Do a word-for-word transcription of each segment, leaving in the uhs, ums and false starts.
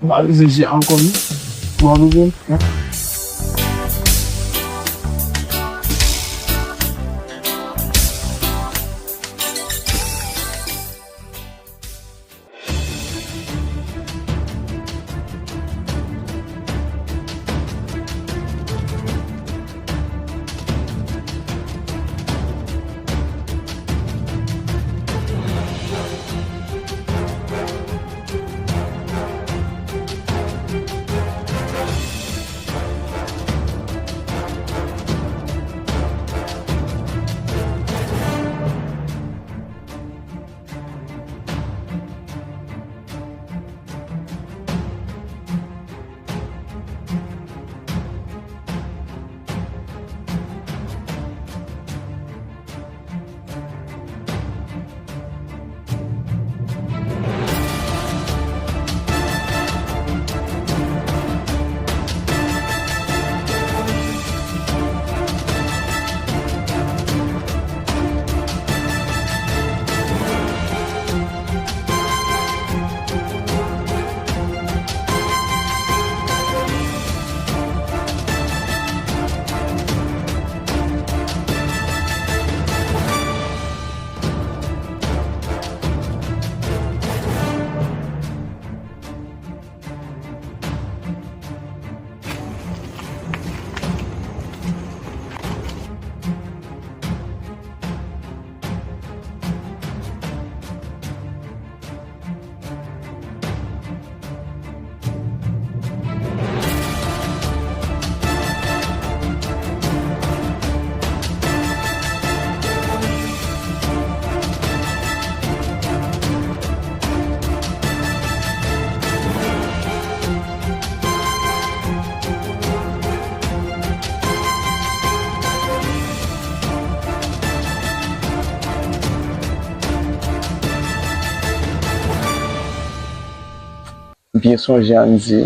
M pa bezwen je ankò, non. Mwen bezwen. Byen sonje Andy,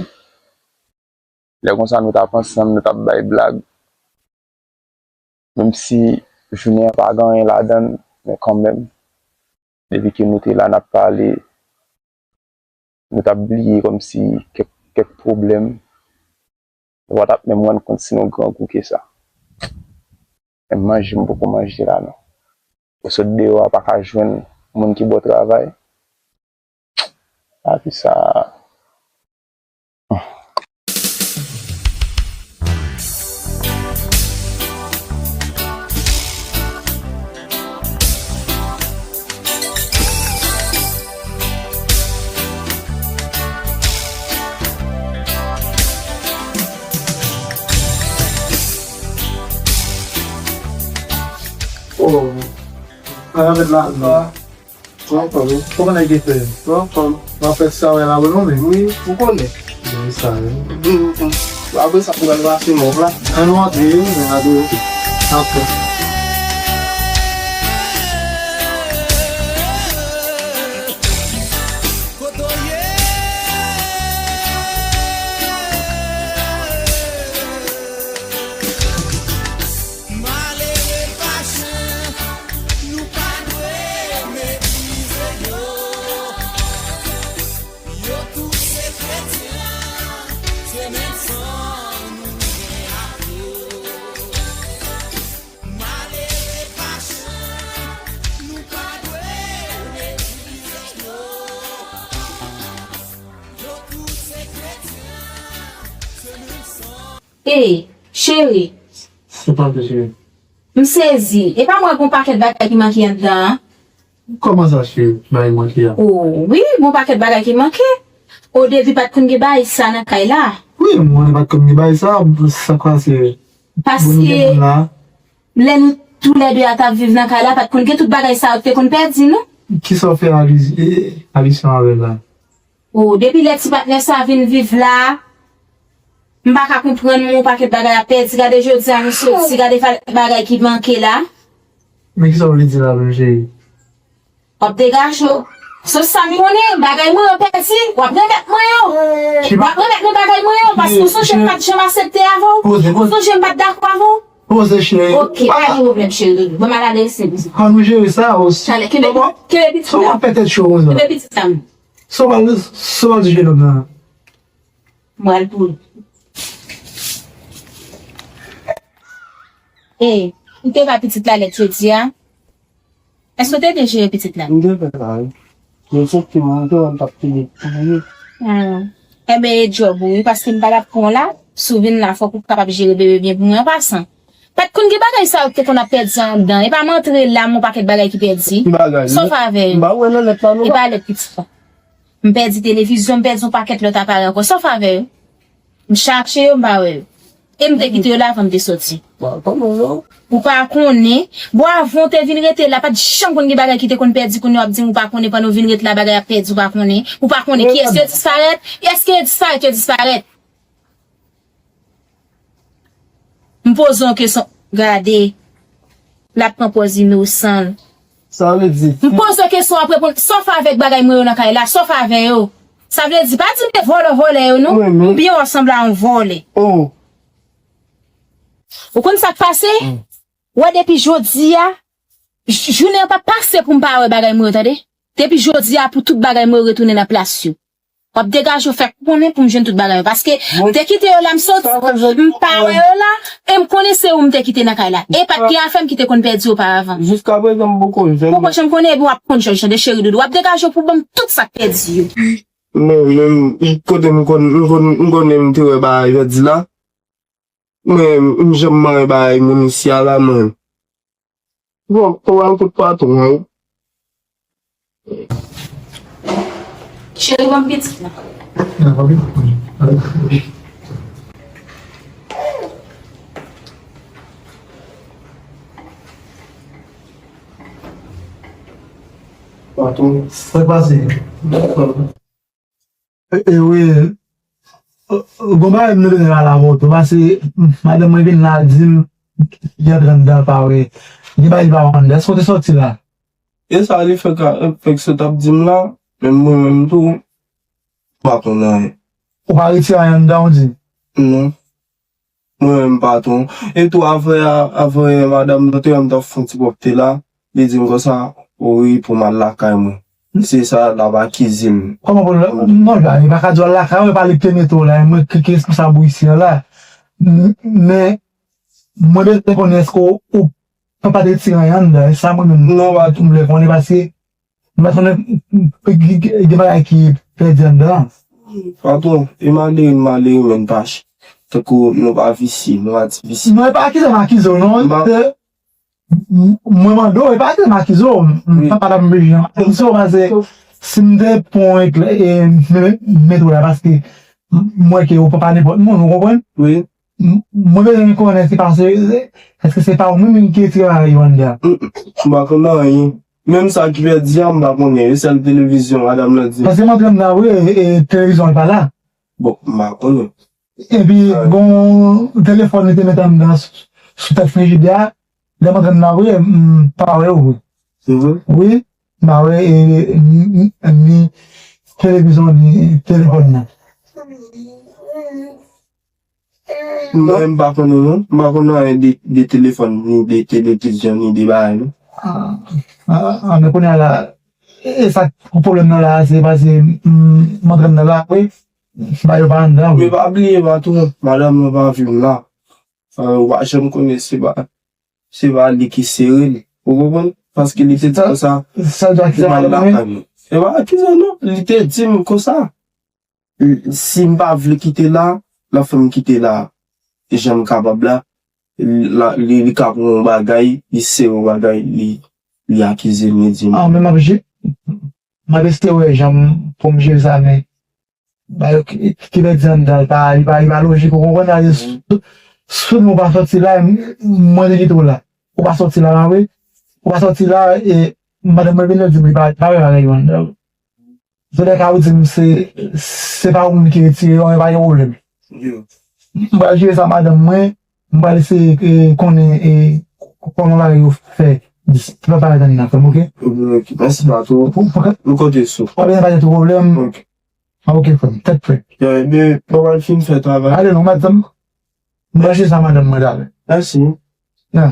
lè konsa nou t ap ansanm, nou t ap bay blag. Menm si jounen an pa gen anyen ladan l, men kanmenm, depi ke nou te la n ap pale, nou t ap bliye kòmsi kèk, kèk pwoblèm. Nou pa t ap menm rann kont si nou grangou ke sa. Menm manje m poko manje la non. Ou sot deyò a pa ka jwenn moun ki ba w travay. Lavi sa. Oh, sa ka fèt la. Mwen anfòm, wi. Kòman nèg yo fè? Mwen anfòm. W ap fè sa wè la, bon, non, men? Wi, ou konnen. Wi, sa, wi. Apre sa, pou al pase mòv la. An nou antre, wi, men antre, wi. Antre. Malere pa jan, nou pa dwe meprize yo. Yo tout se kretyen, se menm san nou gen ak yo. Malere pa jan, nou pa dwe meprize yo. Yo tout se kretyen, se menm san. Ey, cheri. Sa pa vle, cheri. M sezi. E pa m wè gon pakèt bagay ki manke anndan an? Kòman sa, cheri? Bagay manke a? O, wi, gon pakèt bagay ki manke. O debi pa t konn gen bagay sa nan kay la. Wi, mwen pa t konn gen bagay sa, sa k pase? Paske lè nou toulède a t ap viv nan kay la, pa t konn gen tout bagay sa yo ki te konn pèdi, non. Kisa w fè aliz-, e, alisyon avè l la? O, depi lè ti patnè sa vin viv la, m pa ka konprann mwen, yon pakèt bagay ap pèdi. Gade jodi a nou soti, gade pa-, bagay ki manke la. Men kisa w vle di la menm, cheri? W ap degaje w. Se sa m konnen, bagay mwen yo pèdi, w ap remèt mwen yo. W ap remèt mwen bagay mwen yo, paske w sonje m pa t janm aksepte avè w. Poze, poze. Ou sonje m pa t dakò avè w. Poze, cheri. Oke, pa gen pwoblèm, cheri. Bon, m al adrese m. An nou jere sa, o. Talè, kenbe, kenbe pitit la. Sa w ap fè tèt cho konsa? Kenbe pitit la. Sa w pral, sa w pral di jennonm nan? M pral pou li. E, ou te ba pitit la lèt jodi a? Èske w te byen jere pitit la? M te fè sa, wi. Men se ki mwen, m te wè m t ap peye pou li. Ah. Enben, e djòb ou, wi, paske m pa t ap pran w la. Si w vin la, fòk ou kapab jere bebe byen pou mwen an pasan. Pa t konn gen bagay sa yo ki te konn ap pèdi anndan. E pa m antre la, m wè yon pakèt bagay ki pèdi. Ki bagay? Sòf avè yo. M pa wè nan lèt la, non. E pa lèt pitit la. M pèdi televizyon, m pèdi yon pakèt lòt aparèy ankò. Sòf avè yo. M chache yo, m pa wè yo. E m te kite yo la avan m te sòti. Ou pa konnen. Bon, avan w te vin rete la, pa t janm konn gen bagay ki te konn pèdi, kounye a w ap di m ou pa konnen, pandan w vin ret la, bagay ap pèdi, ou pa konnen. Ou pa konnen kiyès yo disparèt? Èske yo disparèt? Yo disparèt. M poze yon kesyon. Gade. L ap pran pòz inosan l. Sa vle di. M poze kesyon, ap reponn. Sòf avèk bagay mwen yo nan kay la, sòf avè yo. Sa vle di, pa di m te vòlè vòlè yo, non. M byen wè w sanble a yon vòlè. Oh. Ou konn sa k pase? Wè, depi jodi a, j- jounen an pa pase pou m pa wè bagay mwen yo, tande. Depi jodi a, pou tout bagay mwen yo retounen nan plas yo. W ap degaje w fè konnen pou m jwenn tout bagay yo. Paske m te kite yo la, m soti, m pa wè yo la, e m konnen se ou m te kite nan kay la. E pa t gen afè m ki te konn pèdi oparavan. Jiskaprezan, m poko jwenn. Poko janm konnen, epi w ap konn jwenn, chande cheri doudou. W ap degaje w pou ban m tout sa k pèdi yo. Mwen menm, kote m konn, m konn, m konnen m te wè bagay jodi la. Mwen, m janm mare bagay moun isi a la, mwen. Bon, ou al kout patwon an, wi. Cheri, ban m pitit la. Patwon. Sa k pase? E, e wi, gon bagay m te bezwen pale avè w tou, paske madanm mwen vin la di m li antre anndan pa wè. Gen bagay li pa wè anndan. Èske w te sòti la? E sa li fèk, fèk sot ap di m la, men mwen menm tou, m pa konn anyen. Ou pa retire anyen anndan, ou di? Non. Mwen menm patwon. E tou avè a, avè madanm nan te wè m t ap fè yon ti pwòpte la, li di m konsa, wi, pou m al lakay mwen. Se sa l ap akize m. Kòman pou l, non, la, li pa ka di w al lakay ou, e pa li k te mete w la, e mwen ki, ki responsab ou isi a la. M- Men, mwen bezwen konnen èske ou, ou pa t retire anyen anndan, e sa mwen menm m vle konnen paske m pa konnen gen bagay ki pèdi anndan. Patwon, e malere, malere, men pa ch- tankou nou pa visye, nou pa ti visye. Non, e pa akize m akize w, non. M pa- Se- m- mwen mande w, e pa akize m akize w, m pa pa ta m bezwen akize w, paske si m te pran yon eklè, e, m- m- met ou la, paske m- mwen ke ou pa pa nenpòt moun, ou konprann? Wi. M- Mwen bezwen konnen se pa se, èske se pa ou menm ki retire bagay yo anndan? M pa konn anyen. Menm sa ki pèdi a, m pa konnen. E sèl televizyon, madanm nan di m. Paske m antre anndan, wi, e, e televizyon an pa la. Bon, m pa konnen. Epi, gon telefòn li te met anndan sou, sou tèt frijidè a. Lè m antre anndan, wi, m pa wè yo, wi. Se vre? Wi, m pa wè, e, ni, ni, ni televizyon, ni telefòn nan. Mwen, m pa konnen, non. M pa konnen anyen de, de telefòn, ni de televizyon, ni de bagay, non. Ah, ah, ah, men kounye a la, e, e sa k pwoblèm nan la, se paske, m, m antre anndan la, wi. Ba yo pa anndan, wi. Men pa bliye, patwon, madanm nan pa anvi m la. Euh, ou pa janm konnen se pa, se pa li ki sere l. Ou konprann? Paske li te di konsa, sa, sa, li pa lakay mwen. E pa akize non, li te di m konsa. Si m pa vle kite la, l ap fè m kite la. Jan m kapab la, la, li, li ka pran yon bagay, li sere yon bagay, li, li akize m, li di m. Ah, men m ap je-, m ap eseye wè jan m, pou m jere sa, men ba yo ki, ki pèdi anndan, li pa, li pa, li pa lojik, ou konprann, sa vle di, si, si nou pa sòti la, m- mwen te kite w la. Ou pa sòti la, pa vre? Ou pa sòti la, e madanm mwen vin, li di m li pa, pa wè bagay yo anndan. Antoulèka, ou di m se, se pa ou menm ki retire yo, e pa gen pwoblèm. M pral jere sa madanm mwen, m pral eseye, e, konnen, e, k- kòman bagay yo fè disparèt anndan, frè m, oke? Ok, mèsi patwon. Pou- pou- M konte sou. Pa gen, pa gen twòp pwoblèm. Ok. Ah, ok, frè m, tèt frè. Ya, ebyen, mwen pral fin fè travay. Ale non, madanm. M pral jere sa madanm mwen talè. Mèsi. Ya.